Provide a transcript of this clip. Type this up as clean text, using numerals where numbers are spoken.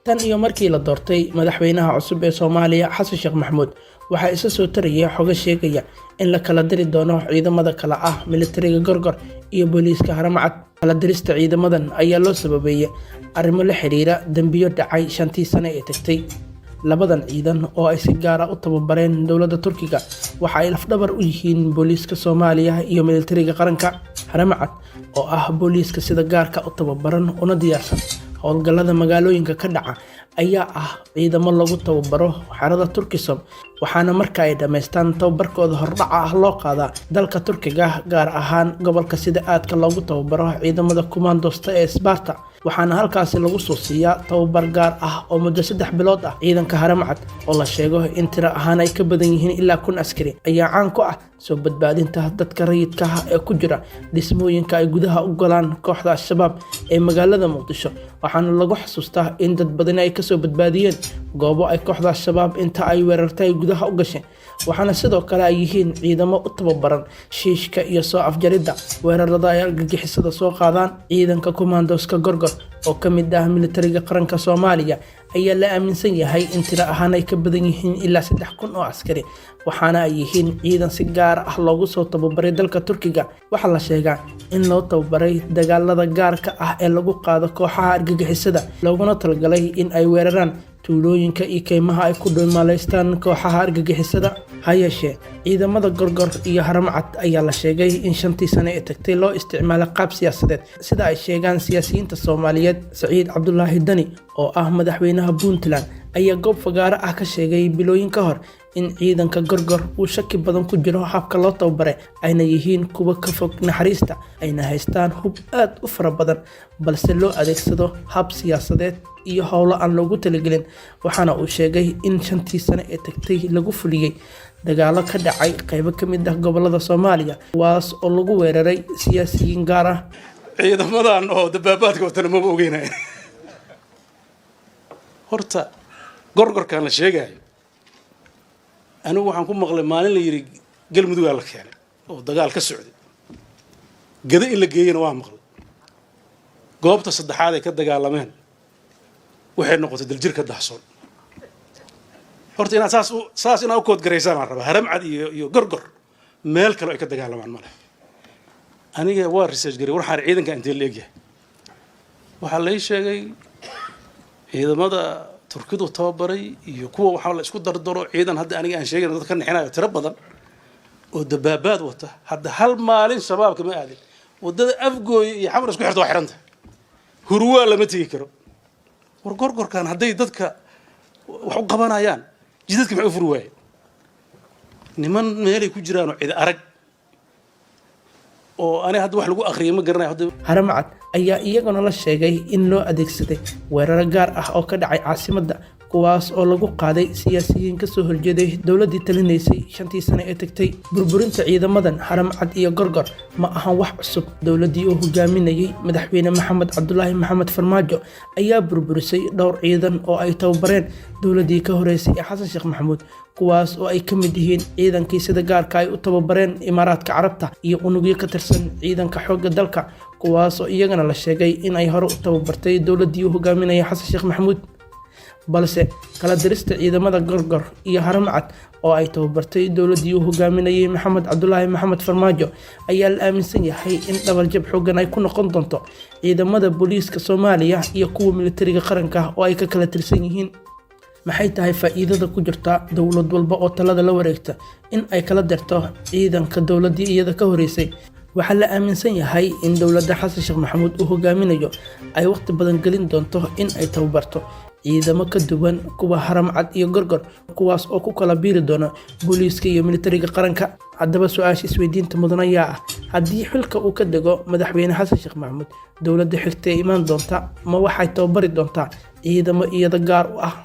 Tan iyo markii la doortay madaxweynaha cusub ee Soomaaliya, Xasan Sheekh Maxamuud, waxaa isa soo taraya xogo sheegaya in la kala diri doono ciidamada kala ah militariga Gorgor iyo booliiska Haramcad. Kala dirista ciidamadan ayaa loo sababeeyay arrimo la xiriira dembiyo dhacay 5-tii sane ee tagtay. Labadan ciidan oo ay si gaar ah u tababareen dowladda Turkiga waxa ay lafdhabar u yihiin booliiska Soomaaliya iyo militariga qaranka. Haramcad oo ah booliiska sida gaarka u tababaran una diyaarsan howlgallada magaalooyinka ka dhaca ayaa ah ciidamo lagu tababaro xerada Turkisom, waxaana marka ay dhammaystaan tababarkooda hordhaca ah loo qaadaa dalka Turkiga, gaar ahaan gobolka sida aadka loogu tababaro ciidamada kumaandosta ee Sbarta, waxaana halkaasi lagu soo siiyaa tababar gaar ah oo muddo 3 bilood ah. Ciidanka Haramcad oo la sheego in tiro ahaan ay ka badan yihiin ilaa 1000 askari ayaa caan ku ah soo badbaadinta dadka rayidka ah ee ku jira dhismooyinka ay gudaha u galaan kooxda Al-Shabaab ee magaalada Muqdisho, waxaana lagu xasuustaa in dad badani ay kasoo badbaadiyeen goobo ay kooxda Al-Shabaab inta ay weerartay ay gudaha u gasheen. Waxaana sidoo kale ay yihiin ciidamo u tababaran shiishka iyo soo afjaridda weerarada ay argagixisada soo qaadaan. Ciidanka kumaandooska Gorgor oo ka mid ah militariga qaranka Soomaaliya ayaa la aaminsan yahay in tiro ahaan ay ka badan yihiin ilaa 3000 oo askari, waxaana ay yihiin ciidan si gaar ah loogu soo tababaray dalka Turkiga. Waxaa la sheegaa in loo tababaray dagaalada gaarka ah ee lagu qaado kooxaha argagixisada, looguna talagalay in ay weeraraan tuulooyinka iyo keymaha ay ku dhuumaaleystaan kooxaha argagixisada. Ha yeeshee, ciidamada Gorgor iyo Haramcad ayaa la sheegay in 5-tii sane ee tagtay loo isticmaalay qaab siyaasadeed, sida ay sheegaan siyaasiyiinta Soomaaliyeed. Saciid Cabdulaahi Dani oo ah madaxweynaha Puntland ayaa goob fagaaro ah ka sheegay bilooyin ka hor in ciidanka Gorgor uu shaki badan ku jiro habka loo tababaray, ayna yihiin kuwa ka fog naxariista, ayna haystaan hub aad u fara badan, balse loo adeegsado hab siyaasadeed iyo howlo aan loogu talagelin. Waxaana uu sheegay in 5-tii sane ee tagtay lagu fuliyey dagaalo ka dhacay qaybo ka mid ah gobolada Soomaaliya, kuwaas oo lagu weeraray siyaasiyiin gaar ah. Ciidamadan oo dabaabaadka watana maba ogeynay. Horta Gorgorkan la sheegayo, anigu waxaan ku maqlay maalin la yidhi Galmudugaa la keenay oo dagaal ka socday, Gado in la geeyena waa maqlay. Goobta saddexaad ay ka dagaalameen waxay noqotay Daljirka Dahsoon. Horta inaad saas inaad u koodgaraysaan aan rabaa. Haramcad iyo Gorgor meel kale ay ka dagaalamaan ma leh. Aniga waa research garay, waxaan ciidanka intee la egyahay. Waxaa lay sheegay ciidamada Turkidu tababaray iyo kuwa waxaa la isku dardaro, ciidan hadda aniga aan sheegay dad ka nixinayo, tiro badan oo dabaabaad wata. Hadda hal maalin Shabaabka ma aadin. Waddada Afgooye iyo Xamar isku xirta waa xiranta, Hurwaa lama tegi karo. War Gorgorkan hadday dadka wax u qabanayaan, jidadka maxay u furi waayeen? Niman meelay ku jiraan oo cid arag oo ani hadda wax lagu akhriyay ma garanayo hadda. Haramcad ayaa iyaguna la sheegay in loo adeegsaday weeraro gaar ah oo ka dhacay caasimadda, kuwaas oo lagu qaaday siyaasiyiin kasoo horjeeday dowladdii talinaysay 5-tii sane ee tagtay. Burburinta ciidamadan Haramcad iyo Gorgor ma ahan wax cusub. Dowladdii uu hogaaminayay madaxweyne Maxamed Cabdulaahi Maxamed Farmaajo ayaa burburisay dhowr ciidan oo ay tababareen dowladdii ka horeysay ee Xasan Sheekh Maxamuud, kuwaas oo ay ka mid yihiin ciidankii sida gaarka ay u tababareen Imaaraadka Carabta iyo unugyo ka tirsan ciidanka xoogga dalka, kuwaas oo iyagana la sheegay in ay hore u tababartay dowladdii uu hogaaminayay Xasan Sheekh Maxamuud. Balse kala dirista ciidamada Gorgor iyo Haramcad oo ay tababartay dowladdii uu hogaaminayay Maxamed Cabdulaahi Maxamed Farmaajo ayaa la aaminsan yahay in dhabarjab xoogan ay ku noqon doonto ciidamada booliiska Soomaaliya iyo kuwa militariga qaranka oo ay ka kala tirsan yihiin. Maxay tahay faa'iidada ku jirta dowlad walba oo talada la wareegta in ay kala dirto ciidanka dowladdii iyada ka horeysay? Waxaa la aaminsan yahay in dowladda Xasan Sheekh Maxamuud uu hogaaminayo ay waqti badan gelin doonto in ay tababarto ciidamo ka duwan kuwa Haramcad iyo Gorgor, kuwaas oo ku kala biiri doona booliiska iyo militariga qaranka. Haddaba, su-aasha isweydiinta mudan ayaa ah: haddii xilka uu ka dego madaxweyne Xasan Sheekh Maxamuud, dowladda xigta ee imaan doonta ma waxay tababari doontaa ciidamo iyada gaar u ah?